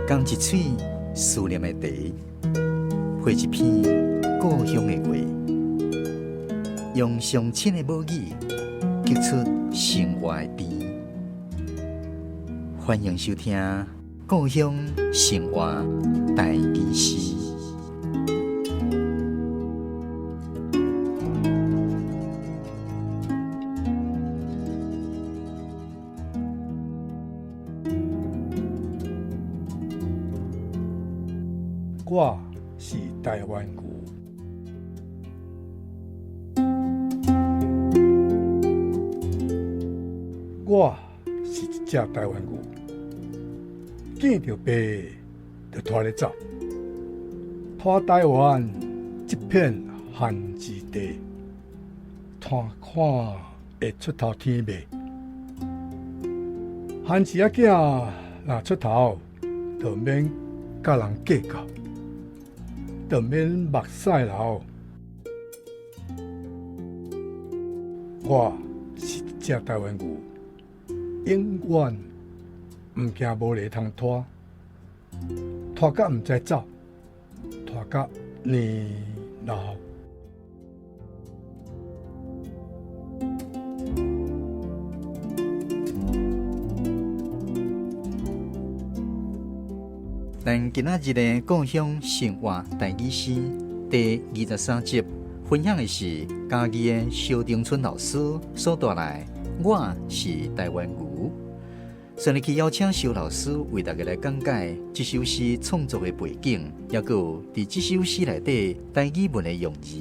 仝一喙思念的茶，配一篇故鄉的話，用上親的母語，激出生活的甜。歡迎收聽《故鄉生活台語詩》。我是台灣牛，我是一隻台灣牛，見著爸就拖咧走，拖台灣這片旱之地，拖看會出頭天袂？番薯仔囝若出頭，就免佮人計較，就免目屎流。我是一隻台灣牛，永遠毋驚無犁通拖，拖甲毋知走，拖甲年老。咱今仔日的故鄉生活台語詩第23集，分享的是嘉義的蕭長春老師所帶來《我是台灣牛》。先來去邀請蕭老師為大家來講解這首詩創作的背景，抑閣有佇這首詩內底台語文的用字。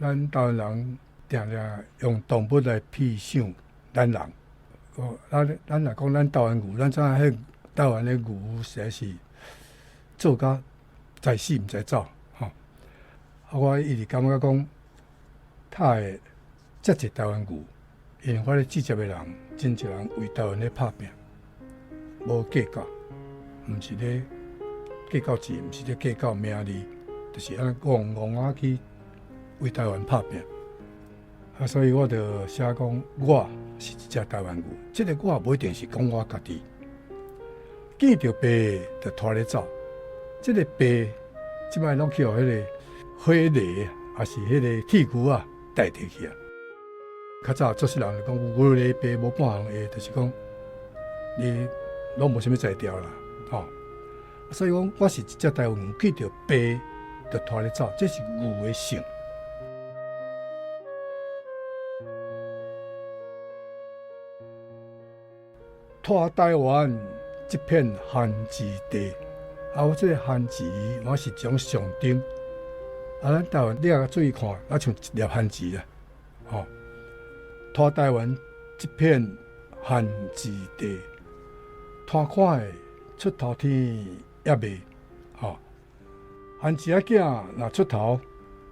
咱台灣人定定用動物來比想咱人。咱咱若講咱台灣牛，咱知影彼台灣的牛實在是做甲知死毋知走，吼。啊，我一直感覺講，他會遮濟台灣牛，因為我咧這集的人，真濟人為台灣咧拍拚，無計較，毋是咧計較錢，毋是咧計較名利，就是按呢戇戇仔去為台灣拍拚。啊，所以我就寫講，我是一隻台灣牛，這个我無一定是講我家己。見著爸就拖咧走，這个爸這擺攏去予彼个火犁，抑是彼个鐵牛仔代替去啊。較早做細人就講，牛犁爸無半項會，就是講你攏無啥物才調啦，吼。所以講，我是一隻台灣牛，見著爸就拖咧走，這是牛的性。拖台灣這片旱之地，啊，我這个旱子，我是一種象徵。啊，咱台灣，你若注意看，啊，像一粒番薯啦，吼。拖台灣這片旱之地，拖看會出頭天抑未？吼，番薯仔囝若出頭，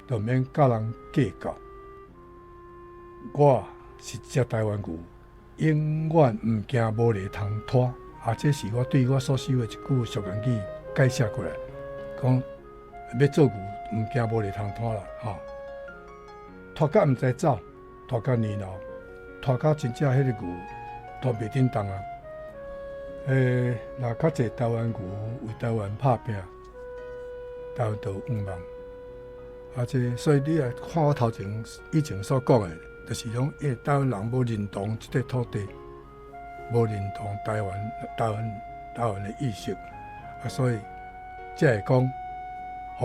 就免佮人計較。我是一隻台灣牛，永遠毋驚無犁通拖。啊，這是我對我所收的一句俗諺語改寫過來，講欲做牛毋驚無犁通拖啦，吼。拖甲毋知走，拖甲年老，拖甲真正彼个牛拖袂振動啊！若較濟台灣牛為台灣拍拚，台灣就有向望。啊，這所以你若看我頭前以前所講的，就是講，因為台灣人無認同這塊土地，無認同台灣、台灣、台灣的意識，啊，所以才會講，予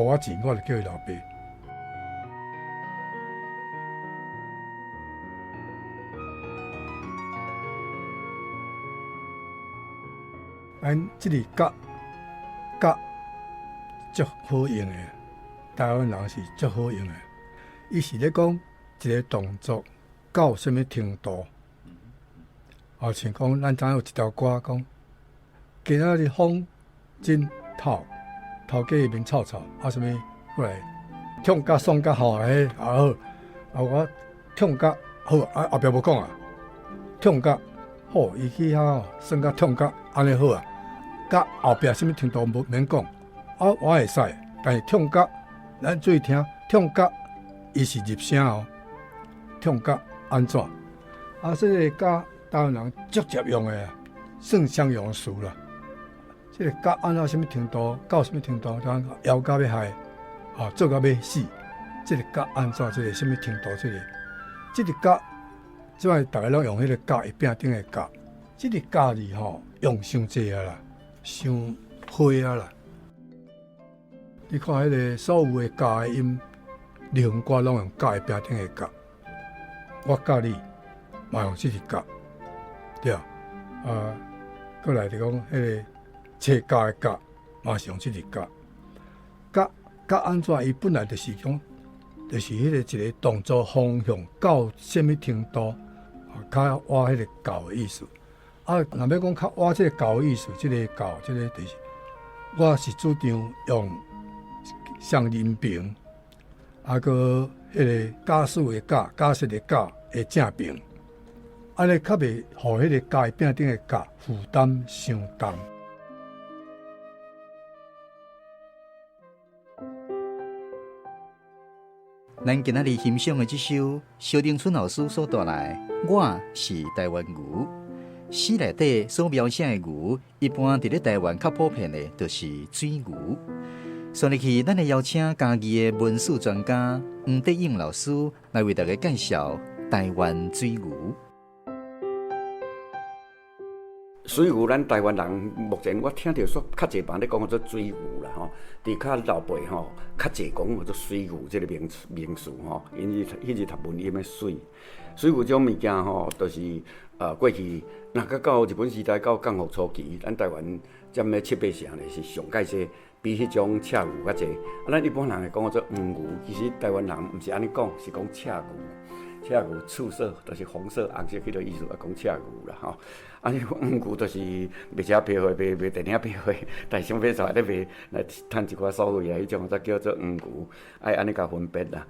我錢，我就叫伊老爸。咱這个甲甲足好用的，台灣人是足好用的。伊是咧講一个動作到啥物程度？啊，像講咱知影有一條歌講，今仔日風真透，頭家面臭臭，啊啥物過來，痛甲爽甲吼，彼啊好，啊我痛甲好，啊後壁無講啊，痛甲好，伊去遐耍甲痛甲按呢好啊，甲後壁啥物程度無免講，啊我會使，但是痛甲咱注意聽，痛甲伊是入聲哦，痛甲按怎？啊，這个甲台灣人足捷用的啊，算常用詞啦。這个甲按怎啥物程度，到啥物程度，咱枵甲欲害，啊，做甲欲死，這个甲按怎這个啥物程度，這个，這个甲，這擺逐个攏用彼个甲會餅頂的甲，這个甲字吼用傷濟啊啦，傷花啊啦。你看彼个所有的甲的音，流行歌攏用甲會餅頂的甲，我佮你嘛用這个甲，對啊，啊，閣來就講彼个。冊甲的甲嘛是用這个甲，甲甲按怎？伊本來就是講，就是彼個一個動作方向到啥物程度，啊，較倚彼个到的意思。啊，若欲講較倚這個到的意思，這个到，這个就是，我是主張用雙人旁，啊，閣彼个假使的假，假設的假的正平，按呢較袂予彼个甲的餅頂的甲負擔傷重。咱今仔日欣賞的這首蕭長春老師所帶來《我是台灣牛》，詩內底所描寫的牛，一般佇咧台灣較普遍的，就是水牛。紲入去，咱會邀請嘉義的文史專家黃德勇老師來為大家介紹台灣水牛。水牛，咱台灣人目前我聽著說較濟人咧講叫做水牛啦吼，佇較老輩吼較濟講叫做水牛這个名詞名詞吼，因為彼字讀文音的水。水牛這種物件吼，就是過去若閣到日本時代到光復初期，咱台灣佔咧七八成咧是上蓋濟，比彼種赤牛較濟。啊，咱一般人會講叫做黃牛，其實台灣人毋是按呢講，是講赤牛。赤牛赤色，就是紅色、紅色彼个意思，啊，講赤牛啦吼。啊，黃牛就是賣車皮貨、賣賣電影皮貨，大商買出來咧賣，來趁一寡所費啊，彼種才叫做黃牛，愛按呢共分別啦。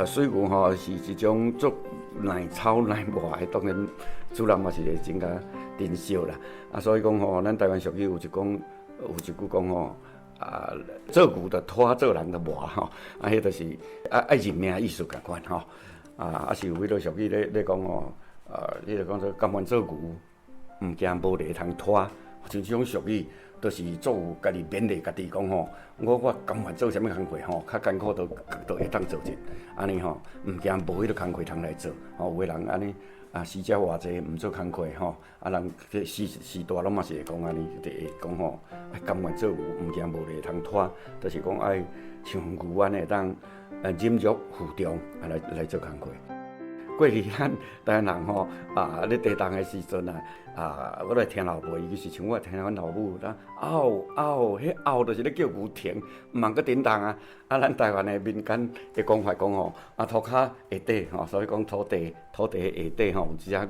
水牛吼是一種足耐操耐磨的，當然主人嘛是會真共珍惜啦。啊，所以講吼，咱台灣俗語有一講，有一句講吼。啊，做牛就拖，做人就磨吼。啊，彼就是啊愛認命意思仝款吼。啊，啊是有彼个俗語咧咧講吼，啊，彼个講做甘願做牛，毋驚無犁通拖。像這種俗語，就是足有家己勉勵家己講吼，我我甘願做啥物工課吼，較艱苦都都會當做者，按呢吼，毋驚無彼个工課通來做。吼，有的人按呢啊，死食活濟，毋做工課吼，啊人這時時代攏嘛是會講按呢，就會講吼，愛甘願做牛，毋驚無犁通拖，就是講愛像牛按呢會當忍辱負重啊來來做工課。過去咱台灣人吼啊，咧地動的時陣啊，啊，我來聽老輩，尤其是像我聽阮老母，嗷嗷，彼嗷就是咧叫牛停，毋通閣振動啊。啊，咱台灣的民間的講法講吼，啊，塗跤下底吼，所以講土地土地下底吼有一隻牛，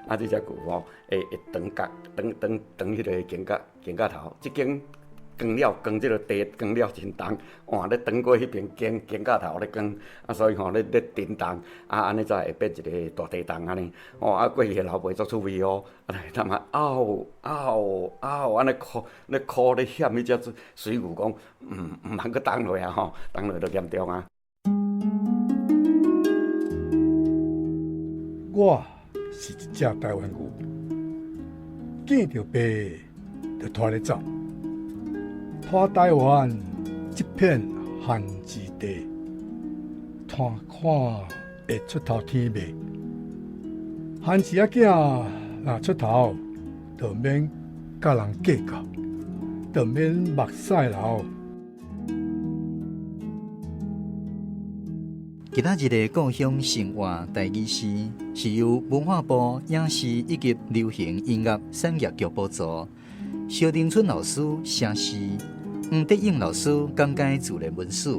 啊，這隻牛吼會會長角長長長彼个肩胛肩胛頭，這間。扛了扛這个地扛了真重，換咧轉過彼爿肩肩胛頭咧扛，啊所以吼咧咧振動，啊按呢才會變一个大地動按呢。哦啊過去的老輩足趣味哦，啊來踮遐嗷嗷嗷按呢哭咧哭咧喊彼只水牛講，毋毋通閣動落啊吼，動落就嚴重啊。我是一隻台灣牛，見著白就拖咧走。拖台灣這片旱之地，拖看會出頭天未？番薯仔囝若出頭，就免佮人計較，就免目屎流。今仔日的故鄉生活台語詩，是由文化部影視以及流行音樂產業局補助。蕭長春老師寫詩，黃德勇老師講解自然文史，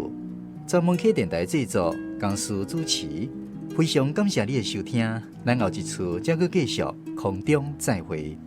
專門客電台製作，江思主持。非常感謝你的收聽，咱後一次再閣繼續空中再會。